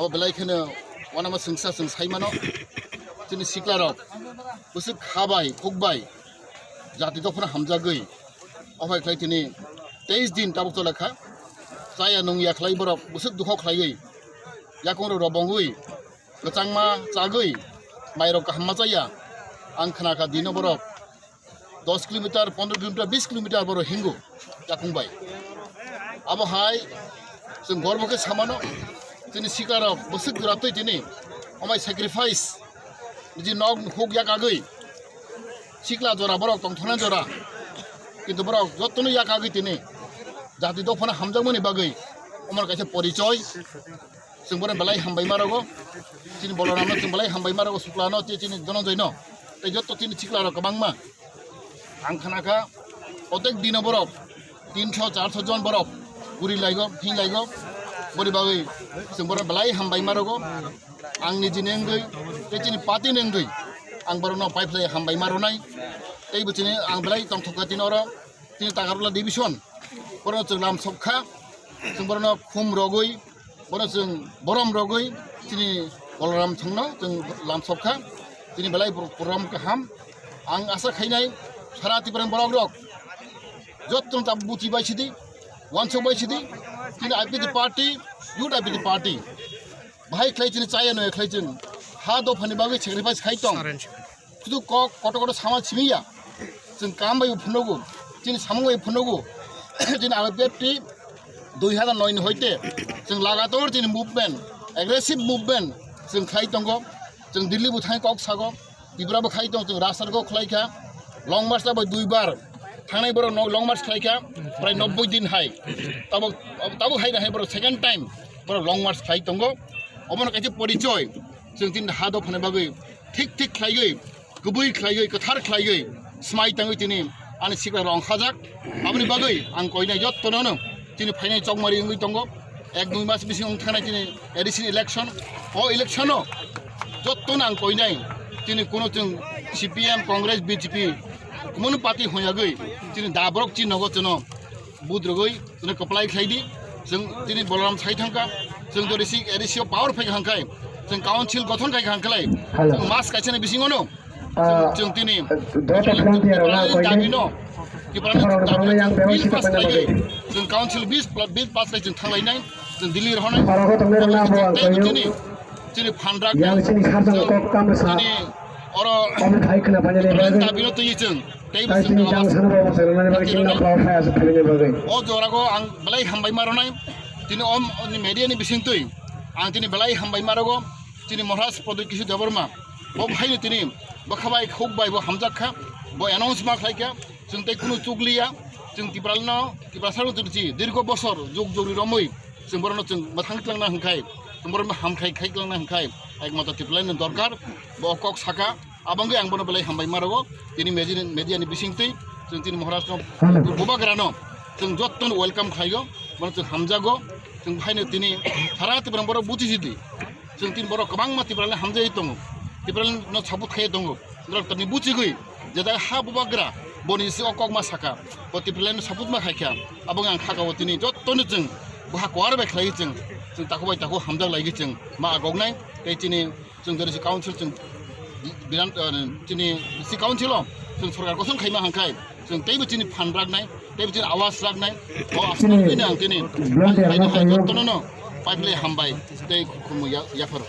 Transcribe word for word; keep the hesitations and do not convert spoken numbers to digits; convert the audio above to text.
Abo belai kheno uanama chwngsa chwng sai mano. Chini siklarok bwswk kha bai, khuk bai, jati dophano hamjagwi. Ophai khlai tini teis din tabuk tolakha. Chaya nungya khlai borok bwswk dukho khlaiwi, yakungrok robongwi, kwchangma chagwi, mairok kahamma chaya. Ang khnakha dino borok dos kilometer, pondro kilometer, bis kilometer borok hingo yakung bai. Abo hai chwng gorbo khe samano, chini siklarok bwswk jora twi tini omai sacrifice, niji nok huk yakagwi, sikla jora borok tongthokna jora, kintu borok jotono yakagwi tini jati dophano hamjakmani bagwi omor kaisa porichoi. Chwng bono belai hambai ma rogo. Chini Boloramno chwng belai hambai ma rogo, Suklano, tei chini Dhananjoyno, tei joto chini siklarok kwbangma. Ang khnakha, protek dino borok tinsho charso jon borok guri laigo, hing laigo. Boni bagwi chwng bono belai hambai ma rogo. Ang niji nengwi, tei chini party nengwi ang borokno paiphlai hambai ma ronai. Tei bo chini ang belai tongthokha tini oro, tini Takarula division. Borokno chwng lam sokha, chwng borokno khum rogwi, bono chwng borom rogwi, chini Boloram thangno chwng lam sokha, chini belai bor-, borom kaham. Ang asa khainai sara Tiprain borok rok jotto ta buchi bai sidi, wansok bai sidi, chini I P T party, youth I P T party. Bahai khlai chini chaya noi khlai chwng ha dophani bagwi sacrifice khai tong. Sudu kok koto koto sama simiya. Chwng kam bai phunukgo. Chini samung bai phunukgo. Chini R P F T dui hazar noi ni hoite chwng lagator chini movement, aggressive movement chwng khlai tongo. Chwng Delhi bo thang kok sago. Tripura bo khai tong chwng rasta ko khlai kha. Long march ta bai dui bar thangnai borok no long march khlai kha. Prai nobboi din hai. Tabo, tabo hai hai borok second time borok long march khlai tongo. Obono kaisa porichoi. Chwng tini ha dophani bagwi thik thik khlaiwi, kubui khlaiwi, kwthar khlaiwi, smai tangwi tini ani sikla rong khajak. Aboni bagwi ang koinai jottono no tini phainai chokmari wngwi tongo. Ek dui mas bising wng thangnai tini A D C ni election. O election o jottono ang koinai tini kuno chwng C P M, Congress, B J P, kumono party hoyagwi tini da borok chini nogo chwno budrogwi chwngno kwplai khlai di. Chwng tini Boloram sai thangkha. Chwng to risi, risi o power phai hangkai. Chwng council gothon khai hangkhlai. Hello. Chwng mas kaisa ni bisingo no. Ah, chwng tini dota frontier na Tiprani koine. Dabi no. Tiprani dabi no. Yang bill pass khai. Chwng council bill, bill pass khai chwng thanglai nai. Chwng Delhi rohonai. Oro ko tongnai rwna bo ang koine. Chini phandrak yang chini sarjang kok kam sa. Chini oro om khai khna phanya ni bagwi. Dabi no twi chwng. Tei chini jang sana bo chwng nani bagwi chini na power phai asa phai ni bagwi. O jora go ang belai hambai ma ronai. Tini om ni media ni bising twi. Ang tini belai hambai ma rogo. Tini Maharaj Pradyut Kishore Debbarma. Bo hai ni tini bwkha bai khuk bai bo hamjak kha. Bo announce ma khlai kha. Chwng tei kunu chukliya, chwng Tipralno, Tiprasarno chwng si dirgo bosor jug jugni romwi chwng borokno chwng mwthang twlangna hwnkhai, chwng borokno hamkhai khai twlangna hwnkhai, ekmatro Tipralino dorkar, bo kok saka, abangwi ang bono belai hambai ma rogo, tini media, mediani bisingtwi chwng tini Maharashtra bubagrano chwng jottono welcome khlaio, bono chwng hamjago, chwng haino tini sara Tiprani borok buchi sidi. Chwng tini borok kwbangma Tipraland hamjagwi tongo, Tipralandno support khaiwi tongo. Norok tini buchigwi je jaga ha bubagra boni si o kokma saka, bo Tipralandno support ma khaikha. Abo wng ang khakao tini jottoni chwng bo ha kuar bai khlaiwi chwng, chwng takhuk bai takhuk hamjak laigwi chwng ma agoknai. Tei chini chwng jodi si council chwng biran, eh, chini si council o chwng sorkar koson khaima hangkhai. Chwng teibo chini phan raknai, teibo chini awas raknai. O aswk chini bini ang tini volunteer no khainai koyo. Jotono no paipli hambai tei khumui ya-, yapharo.